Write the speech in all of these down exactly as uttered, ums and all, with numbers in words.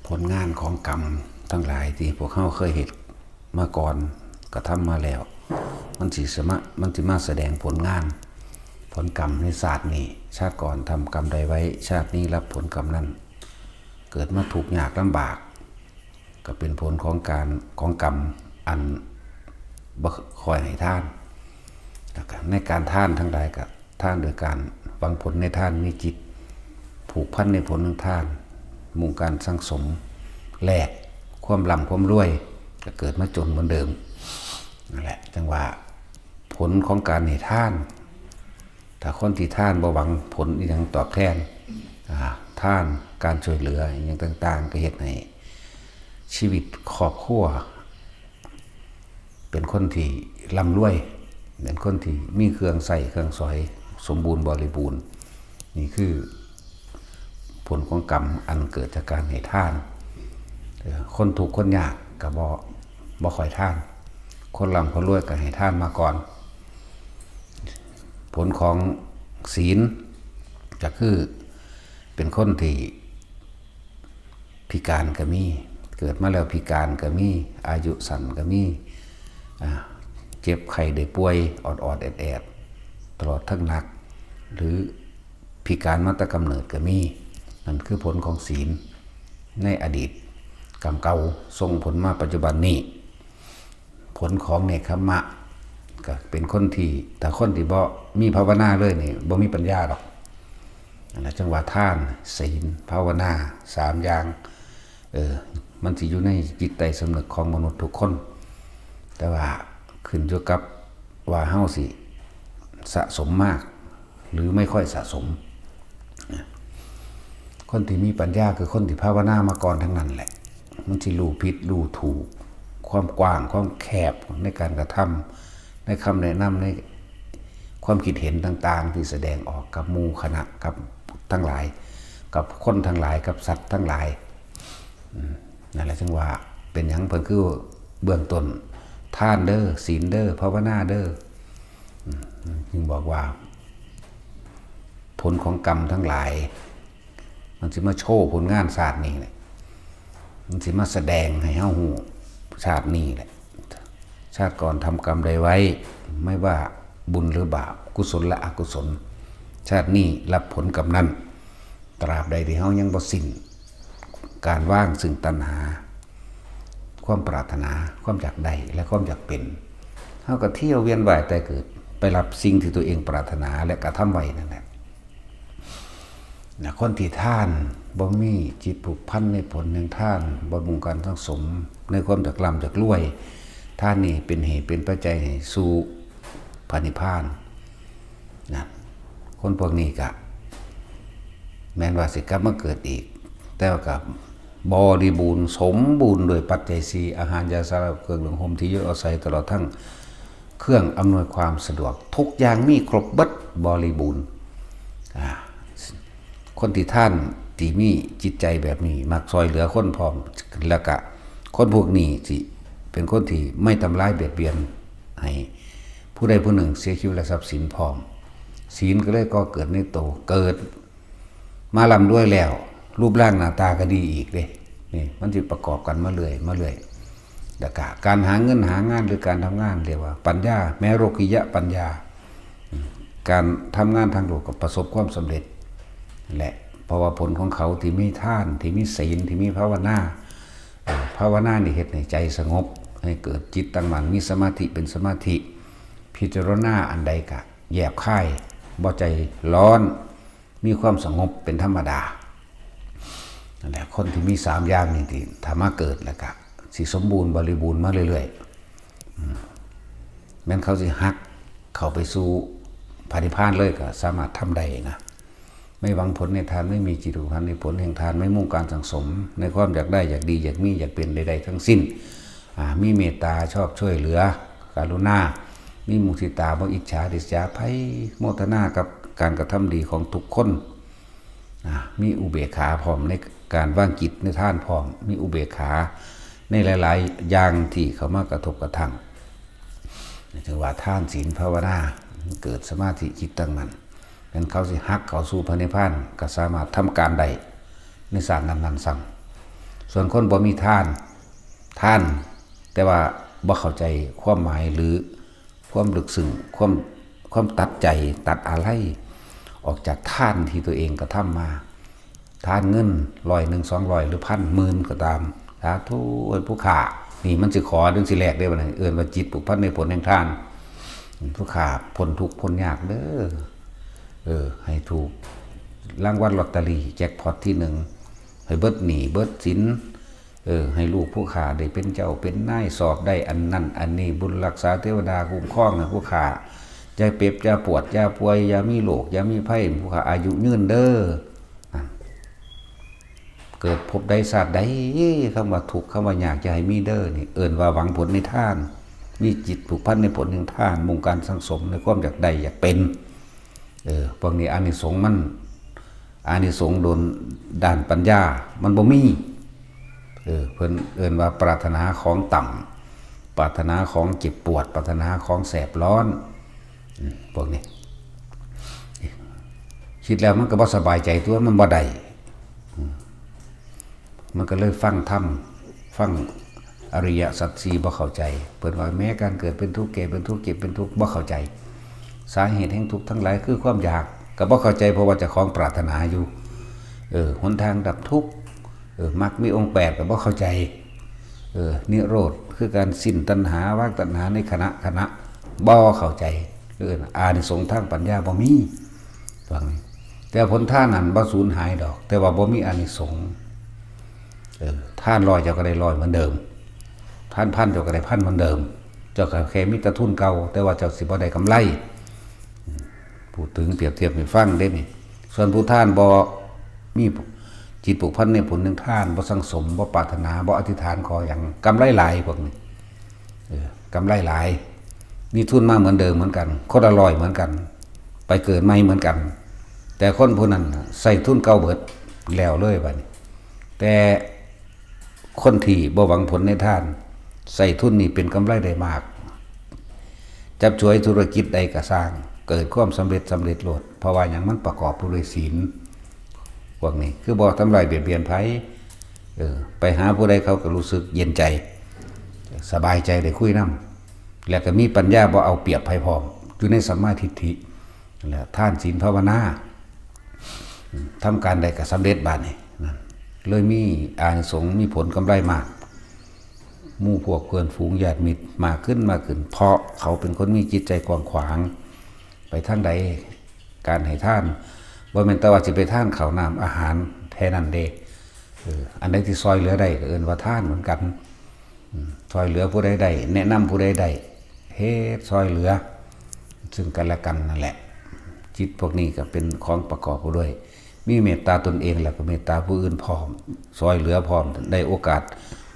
ผลงานของกรรมทั้งหลายที่พวกเฮาเคยเฮ็ดมาก่อน กระทำมาแล้ว มันสิสมะ มันสิมาแสดงผลงาน ผลกรรมในชาตินี้ ชาติก่อนทำกรรมใดไว้ ชาตินี้รับผลกรรมนั้น เกิดมาทุกข์ยากลำบาก ก็เป็นผลของการ ของกรรมอันบ่ค่อยให้ทาน แล้วก็ในการทานทั้งหลายก็ทานโดยการหวังผลในทาน มีจิตผูกพันในผลของทาน มุ่งการสั่งสม แลกความร่ำความรวย ก็เกิดมาจนเหมือนเดิม นั่นแหละ จั่งว่าผลของการให้ทาน ถ้าคนที่ทานบ่หวังผลอีหยังตอบแทน อ่า ทาน การช่วยเหลืออีหยังต่างๆ ก็เฮ็ดให้ชีวิตครอบครัว เป็นคนที่ร่ำรวย เป็นคนที่มีเครื่องใช้เครื่องสอยสมบูรณ์บริบูรณ์ นี่คือผลของกรรมอันเกิดจากการให้ทาน เอ่อ คนทุกข์คนยากก็บ่ บ่ค่อยทาน คนร่ำคนรวยก็ให้ทานมาก่อน ผลของศีลก็คือเป็นคนที่พิการก็มี เกิดมาแล้วพิการก็มี อายุสั้นก็มี อ่า เจ็บไข้ได้ป่วยออดๆ แอดๆ ตลอดทั้งหนัก หรือพิการมาแต่กำเนิดก็มี นั่นคือผลของศีลในอดีต กรรมเก่าส่งผลมาปัจจุบันนี้ ผลของเนกขัมมะ ก็เป็นคนที่ ถ้าคนที่บ่มีภาวนาเลยนี่บ่มีปัญญาดอก อันนั้นจั่งว่าทาน ศีล ภาวนา สามอย่าง เออ มันสิอยู่ในจิตใต้สำนึกของมนุษย์ทุกคน แต่ว่าขึ้นอยู่กับว่าเฮาสิสะสมมาก หรือไม่ค่อยสะสม คนที่มีปัญญาคือคนที่ภาวนามาก่อนทั้งนั้นแหละ มันสิรู้ผิดรู้ถูก ความกว้างความแคบในการกระทำ ในคำแนะนำ ในความคิดเห็นต่างๆ ที่แสดงออกกับหมู่คณะ กับทั้งหลาย กับคนทั้งหลาย กับสัตว์ทั้งหลาย อืม นั่นแหละจั่งว่าเป็นหยังเพิ่นคือเบื้องต้น ทานเด้อ ศีลเด้อ ภาวนาเด้อ อืม จึงบอกว่า ผลของกรรมทั้งหลาย มันสิมาโชว์ผลงานชาตินี้แหละ มันสิมาแสดงให้เฮาฮู้ชาตินี้แหละ ชาติก่อนทำกรรมใดไว้ ไม่ว่าบุญหรือบาป กุศลและอกุศล ชาตินี้รับผลกรรมนั้น ตราบใดที่เฮายังบ่สิ้นการวางซึ่งตัณหา ความปรารถนา ความอยากได้ และความอยากเป็น เฮาก็เที่ยวเวียนว่ายตายเกิด ไปรับสิ่งที่ตัวเองปรารถนาและกระทำไว้นั่นแหละ นะ คนที่ทานบ่มีจิตผูกพันในผลแห่งทาน บ่มุ่งการสั่งสมในความอยากร่ำอยากรวย ทานนี่เป็นเหตุเป็นปัจจัยให้สู่พระนิพพาน นะ คนพวกนี้ก็แม้นว่าสิกลับมาเกิดอีก แต่ว่าก็บริบูรณ์สมบูรณ์โดยปัจจัยสี่ อาหาร ยา สาระ เครื่องนุ่งห่ม ที่อยู่อาศัย ตลอดทั้งเครื่องอำนวยความสะดวก ทุกอย่างมีครบเบิดบริบูรณ์ อ่า คนที่ทานที่มีจิตใจแบบนี้ มักซอยเหลือคนพร้อม แล้วก็คนพวกนี้สิเป็นคนที่ไม่ทำร้ายเบียดเบียนให้ผู้ใดผู้หนึ่งเสียชีวิตและทรัพย์สินพร้อม ศีลก็เลยก่อเกิดในโต เกิดมาร่ำรวยแล้ว รูปร่างหน้าตาก็ดีอีกเด้ นี่มันสิประกอบกันมาเรื่อย มาเรื่อย แล้วก็การหาเงินหางานหรือการทำงาน เรียกว่าปัญญา แม้โลกิยะปัญญา อืม การทำงานทางโลกก็ประสบความสำเร็จ และเพราะว่าผลของเขาที่มีทาน ที่มีศีล ที่มีภาวนา เอ่อ ภาวนานี่เฮ็ดให้ใจสงบ ให้เกิดจิตตั้งมั่น มีสมาธิ เป็นสมาธิ พิจารณาอันใดก็แยบคาย บ่ใจร้อน มีความสงบเป็นธรรมดา นั่นแหละ คนที่มีสามอย่างนี่ที่ถ้ามาเกิดแล้วก็สิสมบูรณ์บริบูรณ์มาเรื่อยๆ อืม แม้นเขาสิหักเข้าไปสู่พระนิพพานเลยก็สามารถทำได้นะ ไม่หวังผลในทาน ไม่มีจิตผูกพันในผลแห่งทาน ไม่มุ่งการสั่งสมในความอยากได้ อยากดี อยากมี อยากเป็นใดๆทั้งสิ้น อ่า มีเมตตา ชอบช่วยเหลือ กรุณา มีมุทิตา บ่อิจฉาริษยา ไพโมทนากับการกระทำดีของทุกคน อ่า มีอุเบกขาพร้อมในการวางจิตในทานพร้อม มีอุเบกขาในหลายๆอย่างที่เข้ามากระทบกระทั่ง ถือว่าทานศีลภาวนา เกิดสมาธิจิตตั้งมั่น แม้นเขาสิหักเข้าสู่พระนิพพานก็สามารถทำการได้ในชาตินั้นๆซ้ำ ส่วนคนบ่มีทาน ทาน แต่ว่าบ่เข้าใจความหมายหรือความลึกซึ้ง ความ ความตัดใจ ตัดอาลัย ออกจากทานที่ตัวเองกระทำมา ทานเงินร้อยหนึ่ง สองร้อย หรือพัน หมื่นก็ตาม สาธุ เอ้ย ผู้ข้า นี่มันสิขอ เรื่องสิแลกได้บ่นะ เอิ้นว่าจิตผูกพันในผลแห่งทาน ผู้ข้าพ้นทุกข์พ้นยากเด้อ เออ ให้ถูกรางวัลลอตเตอรี่แจ็คพอตที่หนึ่ง ให้เบิดหนี้เบิดสิน เออ ให้ลูกผู้ข้าได้เป็นเจ้าเป็นนาย สอบได้อันนั้นอันนี้ บุญรักษาเทวดาคุ้มครองให้ผู้ข้า อย่าเจ็บอย่าปวดอย่าป่วย อย่ามีโรคอย่ามีภัย ผู้ข้าอายุยืนเด้อ นั่น เกิดภพใดชาติใด คำว่าทุกข์คำว่ายากอย่าให้มีเด้อ นี่เอิ้นว่าหวังผลในทาน มีจิตผูกพันในผลแห่งทาน มุ่งการสั่งสมในความอยากได้อยากเป็น เออ พวกนี้อานิสงส์มัน อานิสงส์โดนด้านปัญญา มันบ่มี เออ เพิ่นเอิ้นว่าปรารถนาของต่ำ ปรารถนาของเจ็บปวด ปรารถนาของแสบร้อน อืม พวกนี้ คิดแล้วมันก็บ่สบายใจตัว มันบ่ได้ อืม มันก็เลยฟังธรรม ฟังอริยสัจสี่บ่เข้าใจ เพิ่นว่าแม้การเกิดเป็นทุกข์ แก่เป็นทุกข์ เจ็บเป็นทุกข์ บ่เข้าใจ สาเหตุแห่งทุกข์ทั้งหลายคือความอยาก ก็บ่เข้าใจ เพราะว่าเจ้าของปรารถนาอยู่ เออ หนทางดับทุกข์ เออ มรรคมีองค์แปด ก็บ่เข้าใจ เออ นิโรธคือการสิ้นตัณหา วางตัณหาในขณะขณะ บ่เข้าใจ เออ อานิสงส์ทางปัญญาบ่มี ฟัง แต่ผลทานนั้นบ่สูญหายดอก แต่ว่าบ่มีอานิสงส์ เออ ทานร้อยเจ้าก็ได้ร้อยเหมือนเดิม ทานพันเจ้าก็ได้พันเหมือนเดิม เจ้าก็แค่มีแต่ทุนเก่า แต่ว่าเจ้าสิบ่ได้กำไร อืม พูดถึงเปรียบเทียบให้ฟังเด้นี่ ส่วนผู้ทานบ่มีจิตผูกพันในผลแห่งทาน บ่สั่งสม บ่ปรารถนา บ่อธิษฐานขอหยัง กำไรหลายพวกนี้ เออ กำไรหลาย มีทุนมาเหมือนเดิมเหมือนกัน คนละร้อยเหมือนกัน ไปเกิดใหม่เหมือนกัน แต่คนผู้นั้นน่ะใส่ทุนเก่าเบิดแล้วเลยบัดนี้ แต่คนที่บ่หวังผลในทาน ใส่ทุนนี่เป็นกำไรได้มาก จับฉวยธุรกิจใดก็ซ่าง เกิดความสำเร็จ สำเร็จโลด เพราะว่าหยัง มันประกอบด้วยศีล พวกนี้คือบ่ทำร้ายเบียดเบียนไผ เออ ไปหาผู้ใดเขาก็รู้สึกเย็นใจ สบายใจได้คุยนำ แล้วก็มีปัญญาบ่เอาเปรียบไผพร้อม อยู่ในสัมมาทิฏฐิ และทานศีลภาวนา ทำการใดก็สำเร็จบาดนี้ นั่น เลยมีอานิสงส์ มีผลกำไรมาก หมู่พวกเพื่อนฝูงญาติมิตรมากขึ้นมากขึ้น เพราะเขาเป็นคนมีจิตใจกว้างขวาง ไปทางใด การให้ทาน บ่แม่นแต่ว่าสิไปทานข้าวน้ำอาหารแค่นั้นเด้ เออ อันใดที่ซอยเหลือได้ก็เอิ้นว่าทานเหมือนกัน อืม ซอยเหลือผู้ใดได้ แนะนำผู้ใดได้ เฮ็ดซอยเหลือ ซึ่งกันและกันนั่นแหละ จิตพวกนี้ก็เป็นของประกอบไปด้วย มีเมตตาตนเองแล้วก็เมตตาผู้อื่นพร้อม ซอยเหลือพร้อม ได้โอกาส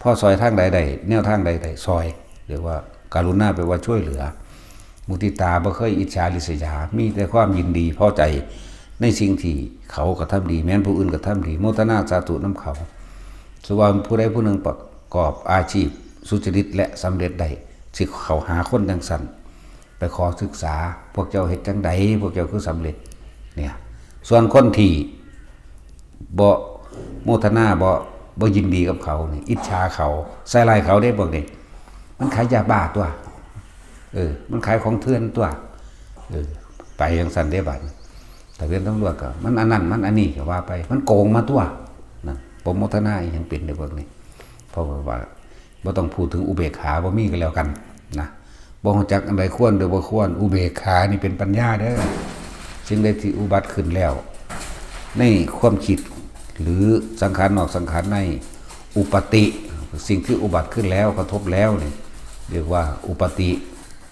พอซอยทางใดได้ แนวทางใดได้ ซอย เรียกว่ากรุณา แปลว่าช่วยเหลือ มุทิตา บ่เคยอิจฉาริษยา มีแต่ความยินดีพอใจในสิ่งที่เขากระทำดี แม้นผู้อื่นกระทำดี โมทนาสาธุนำเขา สว่าผู้ใดผู้หนึ่งประกอบอาชีพสุจริตและสำเร็จได้ สิเข้าหาคนจังซั่น ไปขอศึกษา พวกเจ้าเฮ็ดจังใด พวกเจ้าคือสำเร็จ เนี่ย ส่วนคนที่บ่โมทนา บ่ บ่ยินดีกับเขานี่ อิจฉาเขา ใส่ร้ายเขาเด้พวกนี้ มันขายยาบ้าตัว เออ มันขายของเถื่อนตัว เออ ไปจังซั่นเด้บัดนี้ ทะเบียนตำรวจก็ มันอันนั้น มันอันนี้ก็ว่าไป มันโกงมาตัว นั่น บ่โมทนาอีหยังเป็นเด้พวกนี้ เพราะว่า บ่ต้องพูดถึงอุเบกขา บ่มีก็แล้วกันนะ บ่รู้จักอันใดควรหรือบ่ควร อุเบกขานี่เป็นปัญญาเด้อ สิ่งใดที่อุบัติขึ้นแล้ว ในความคิด หรือสังขารนอกสังขารใน อุปาติ สิ่งที่อุบัติขึ้นแล้ว กระทบแล้วนี่ เรียกว่าอุปาติ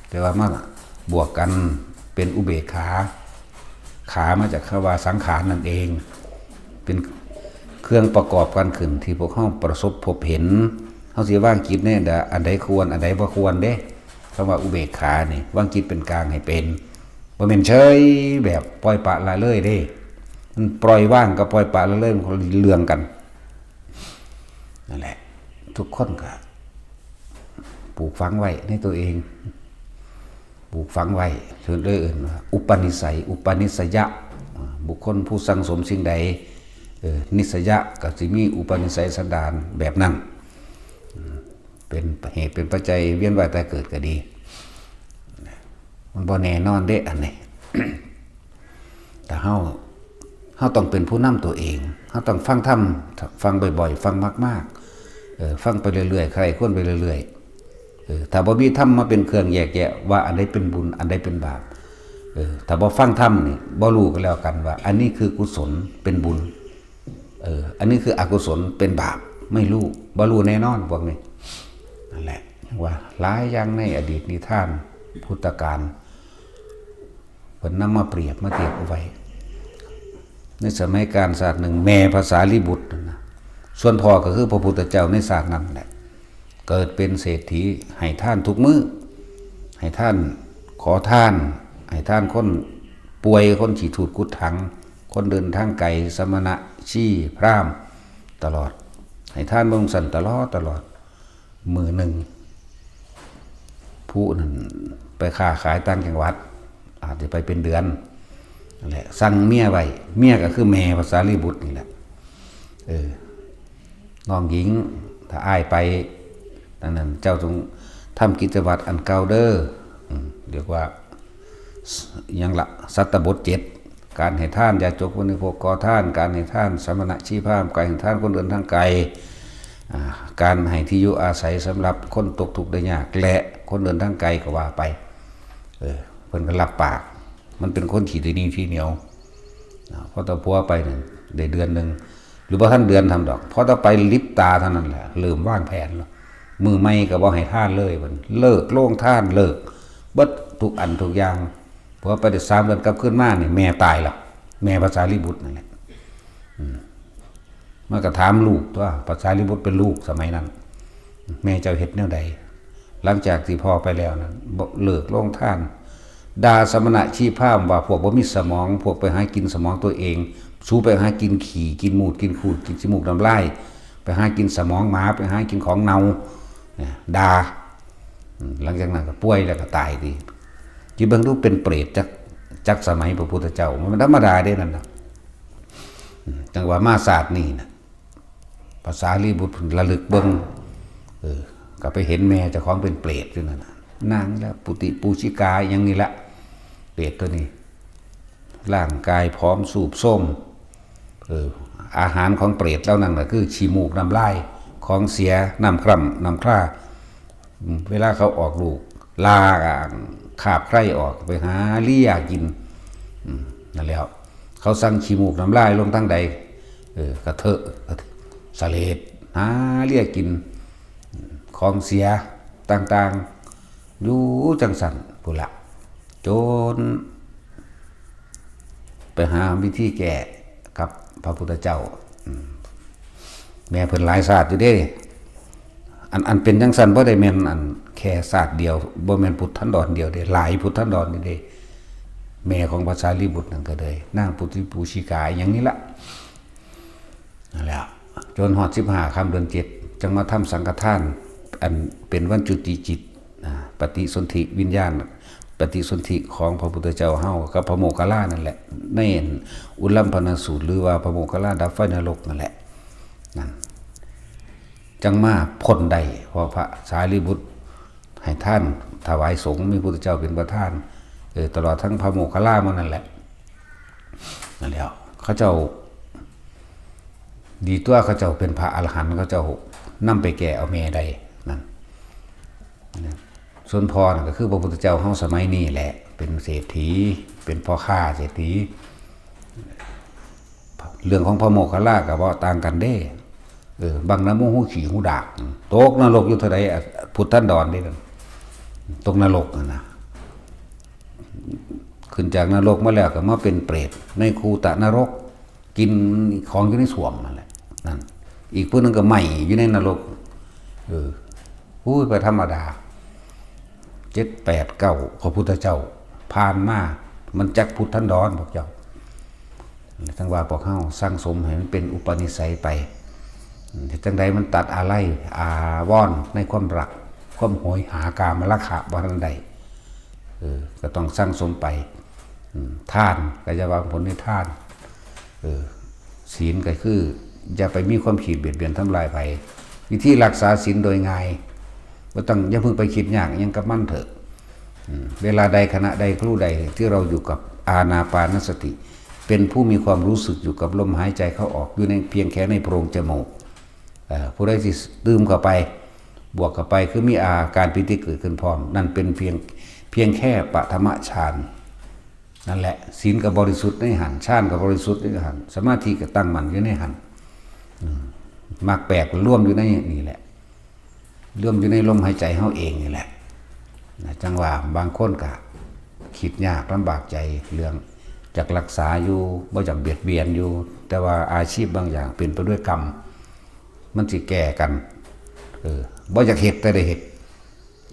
แต่ว่ามาบวกกันเป็นอุเบกขา ขามาจากคำว่าสังขารนั่นเอง เป็นเครื่องประกอบกันขึ้นที่พวกเฮาประสบพบเห็น เฮาสิวางจิตในอันใดควร อันใดบ่ควรเด้ คำว่าอุเบกขานี่ วางจิตเป็นกลางให้เป็น บ่แม่นเฉยแบบปล่อยปละละเลยเด้ มันปล่อยวางกับปล่อยปละละเลย มันคนละเรื่องกัน นั่นแหละ ทุกคนก็ปลูกฝังไว้ในตัวเอง ปลูกฝังไว้ เพิ่นเลยเอิ้นว่าอุปนิสัย อุปนิสยะ บุคคลผู้สั่งสมสิ่งใด ออ นิสยะก็สิมีอุปนิสัยสันดานแบบนั้น อืม เป็นเหตุเป็นปัจจัยเวียนว่ายตายเกิดก็ดี มันบ่แน่นอนเด้อันนี้ แต่เฮา เฮาต้องเป็นผู้นำตัวเอง เฮาต้องฟังธรรม ฟังบ่อยๆ ฟังมากๆ เออ ฟังไปเรื่อยๆ ใคร่ครวญไปเรื่อยๆ เออ ถ้าบ่มีธรรมมาเป็นเครื่องแยกแยะว่าอันใดเป็นบุญ อันใดเป็นบาป เออ ถ้าบ่ฟังธรรมนี่ บ่รู้ก็แล้วกันว่า อันนี้คือกุศล เป็นบุญ เออ อันนี้คืออกุศล เป็นบาป ไม่รู้ บ่รู้แน่นอนพวกนี้ นั่นแหละ ว่าหลายอย่างในอดีตนิทานพุทธกาล เพิ่นนำมาเปรียบมาเทียบเอาไว้ ในสมัยกาลชาติหนึ่ง แม่พระสารีบุตรนั่นนะ ส่วนพ่อก็คือพระพุทธเจ้าในชาตินั้นแหละ เกิดเป็นเศรษฐี ให้ทานทุกมื้อ ให้ทาน ขอทาน ให้ทานคนป่วย คนขี้ทูดกุดถัง คนเดินทางไกล สมณะ ชี พราหมณ์ ตลอด ให้ทานเบิ่งสั่นตลอดตลอด มื้อหนึ่ง ผู้นั้นไปค้าขายต่างจังหวัด อาจจะไปเป็นเดือน นั่นแหละ สั่งเมียไว้ เมียก็คือแม่พระสารีบุตรนี่แหละ เออ น้องหญิง ถ้าอ้ายไป นั่นนั้น เจ้าจงทำกิจวัตรอันเก่าเด้อ อืม เรียกว่า หยังละ สัตตบทเจ็ด การให้ทาน ยาจกบริโภค ขอทาน การให้ทาน สมณะ ชี พราหมณ์ การให้ทานคนเดินทางไกล อ่า การให้ที่อยู่อาศัยสำหรับคนตกทุกข์ได้ยาก และคนเดินทางไกลก็ว่าไป เออ เพิ่นก็รับปาก มันเป็นคนขี้ทีหนี้ทีเหนียว อ่า พอตะผัวไปเนี่ย ได้เดือนหนึ่ง หรือบ่ทันเดือนทำดอก พอตะไปลิบตาเท่านั้นแหละ เริ่มวางแผนแล้ว มื้อใหม่ก็บ่ให้ทานเลย เพิ่นเลิกโรงทาน เลิกเบิดทุกอันทุกอย่าง พอไปได้สามเดือนกลับคืนมานี่ แม่ตายแล้ว แม่พระสารีบุตรนั่นแหละ อืม มันก็ถามลูกตัว พระสารีบุตรเป็นลูกสมัยนั้น แม่เจ้าเฮ็ดแนวใด หลังจากที่พ่อไปแล้วนั้น บ่ เลิกโรงทาน ด่าสมณะ ชี พราหมณ์ว่าพวกบ่มีสมอง พวกไปหากินสมองตัวเอง สูไปหากินขี้ กินมูด กินคูด กินขี้มูกน้ำลาย ไปหากินสมองหมา ไปหากินของเน่า เนี่ย ด่า อืม หลังจากนั้นก็ป่วยแล้วก็ตายดี คิดเบิ่งดู เป็นเปรตจัก จักสมัยพระพุทธเจ้า มันธรรมดาเด้นั่นน่ะ อืม จังว่ามาชาตินี้น่ะ พระสารีบุตรระลึกเบิ่ง เออ ก็ไปเห็นแม่เจ้าของเป็นเปรตอยู่นั่นน่ะ นางละปุติปูชิกาอย่างนี้ละ เปรตตัวนี้ ร่างกายผอมสูบโทรม เออ อาหารของเปรตเหล่านั้นก็คือขี้มูกน้ำลาย ของเสีย น้ำคร่ำน้ำคร่า อืม เวลาเขาออกลูก ลาคราบไคร่ออก ไปหาเลียกิน อืม นั่นแหล้ว เขาสั่งขี้มูกน้ำลายลงทางใด เออ กระเทอะ กระเทอะ สะเลด หาเลียกิน ของเสียต่างๆ อยู่จังซั่นพู้นละ จน ไปหาวิธีแก้กับพระพุทธเจ้า อืม แม่เพิ่นหลายชาติอยู่เด้ อัน อันเป็นจังซั่นบ่ได้แม่นอันแค่ชาติเดียว บ่แม่นพุทธันดรเดียวเด้ หลายพุทธันดรอยู่เด้ แม่ของพระสารีบุตรนั่นก็เลย นางปุติปูชิกาอย่างนี้ละ นั่นแหละ จนฮอดสิบห้าค่ำเดือนเจ็ด จังมาทำสังฆทาน อันเป็นวันจุติจิต อ่า ปฏิสนธิวิญญาณ ปฏิสนธิของพระพุทธเจ้าเฮากับพระโมคคัลลานั่นแหละ ในอุลัมพนสูตร หรือว่าพระโมคคัลลาดับไฟนรกนั่นแหละ นั่น จังมาพ้นได้ เพราะพระสารีบุตรให้ทานถวายสงฆ์ มีพุทธเจ้าเป็นประธาน เออ ตลอดทั้งพระโมคคัลลาหมู่นั่นแหละ นั่นแหล้ว เขาเจ้า ดีตัวเขาเจ้าเป็นพระอรหันต์ เขาเจ้านำไปแก้เอาแม่ได้ นั่น ส่วนพ่อนั่นก็คือพระพุทธเจ้าเฮาสมัยนี้แหละ เป็นเศรษฐี เป็นพ่อค้าเศรษฐี เรื่องของพระโมคคัลลาก็บ่ต่างกันเด้ เออ บังนะโมหูขี้หูดาก ตกนรกอยู่เท่าใดอะ พุทธันดรเด้ ตกนรกนั่นนะ ขึ้นจากนรกมาแล้วก็มาเป็นเปรตในคูตะนรก กินของอยู่ในส้วมนั่นแหละ นั่น อีกผู้หนึ่งก็ไหม้อยู่ในนรก เออ อุ้ย ไปธรรมดา เจ็ดแปดเก้า พระพุทธเจ้าผ่านมา มันจักพุทธันดรพวกเจ้า จังว่าพวกเฮาสั่งสมให้มันเป็นอุปนิสัยไป เฮ็ดจังใดมันตัดอาลัย อาวรณ์ในความรัก ความโหยหากามราคะบ่ทันได้ เออ ก็ต้องสั่งสมไป อืม ทาน ก็จะว่าผลในทาน เออ ศีลก็คือ อย่าไปมีความคิดเบียดเบียนทำลายไผ วิธีรักษาศีลโดยง่าย บ่ต้อง อย่าเพิ่งไปคิดยากอิหยังกับมันเถอะ อืม เวลาใดขณะใดครู่ใดที่เราอยู่กับอานาปานสติ เป็นผู้มีความรู้สึกอยู่กับลมหายใจเข้าออก อยู่ใน เพียงแค่ในโพรงจมูก เอ่อ ผู้ใดที่ดื่มเข้าไป บวกเข้าไป คือมีอาการปีติเกิดขึ้นพร้อม นั่นเป็นเพียง เพียงแค่ปฐมฌาน นั่นแหละ ศีลก็บริสุทธิ์ในหั้น ฌานก็บริสุทธิ์ในหั้น สมาธิก็ตั้งมั่นอยู่ในหั้น อืม มรรคแปดก็รวมอยู่ในนี่แหละ รวมอยู่ในลมหายใจเฮาเองนี่แหละ นะ จั่งว่าบางคนก็คิดยากลำบากใจเรื่อง อยากรักษาอยู่ บ่อยากเบียดเบียนอยู่ แต่ว่าอาชีพบางอย่างเป็นไปด้วยกรรม มันสิแก้กัน เออ บ่อยากเฮ็ดแต่ได้เฮ็ด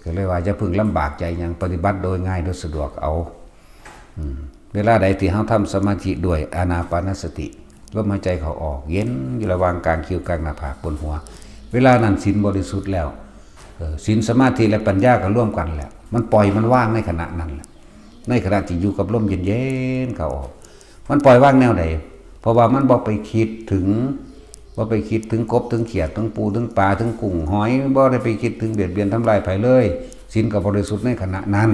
ก็เลยว่าอย่าเพิ่งลำบากใจหยัง ปฏิบัติโดยง่ายโดยสะดวกเอา อืม เวลาใดที่เฮาทำสมาธิด้วยอานาปานสติ ลมหายใจเข้าออก เย็นอยู่ระหว่างกลางคิ้วกลางหน้าผากบนหัว เวลานั้นศีลบริสุทธิ์แล้ว เออ ศีลสมาธิและปัญญาก็ร่วมกันแล้ว มันปล่อยมันวางในขณะนั้นแหละ ในขณะที่อยู่กับลมเย็นๆเข้าออก มันปล่อยวางแนวใด เพราะว่ามันบ่ไปคิดถึง บ่ไปคิดถึงกบถึงเขียดถึงปูถึงปลาถึงกุ้งหอย บ่ได้ไปคิดถึงเบียดเบียนทำลายไผเลย ศีลก็บริสุทธิ์ในขณะนั้น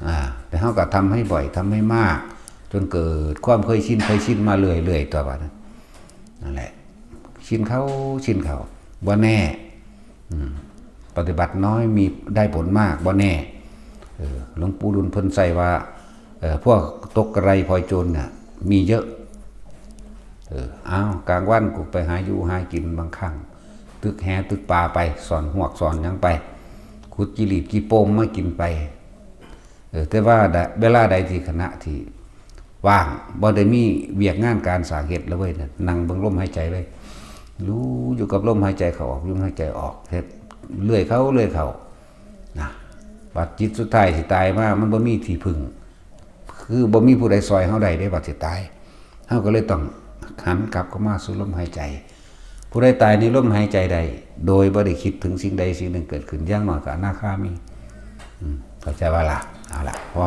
อ่า แต่เฮาก็ทำให้บ่อย ทำให้มาก จนเกิดความเคยชิน เคยชินมาเรื่อยๆ ตัวบัดนั้น นั่นแหละ ชินเข้า ชินเข้า บ่แน่ อืม ปฏิบัติน้อยมีได้ผลมาก บ่แน่ เออ หลวงปู่ดุลเพิ่นใส่ว่า เออ พวกตกกระไรพลอยโจรน่ะ มีเยอะ เออ อ้าว กลางวันกูไปหาอยู่หากินบางครั้ง ตึกแหตึกปลาไป สอนหวกสอนหยังไป ขุดขี้หลีดขี้โปมมากินไป เออ แต่ว่าใด เวลาใดที่ขณะที่ว่าง บ่ได้มีเวียกงานการสร้างเฮ็ดแล้วเว้ย นั่งเบิ่งลมหายใจเลย รู้อยู่กับลมหายใจเข้าออก ลมหายใจออก เฮ็ดเรื่อยเข้าเรื่อยเข้า นะ บัดจิตสุดท้ายสิตายมา มันบ่มีที่พึ่ง คือบ่มีผู้ใดซอยเฮาได้เด้ บัดสิตาย เฮาก็เลยต้องหันกลับเข้ามาสู่ลมหายใจ ผู้ใดตายในลมหายใจใด โดยบ่ได้คิดถึงสิ่งใดสิ่งหนึ่งเกิดขึ้น อย่างน้อยก็อนาคามี อืม เข้าใจบ่ล่ะ เอาล่ะ พอ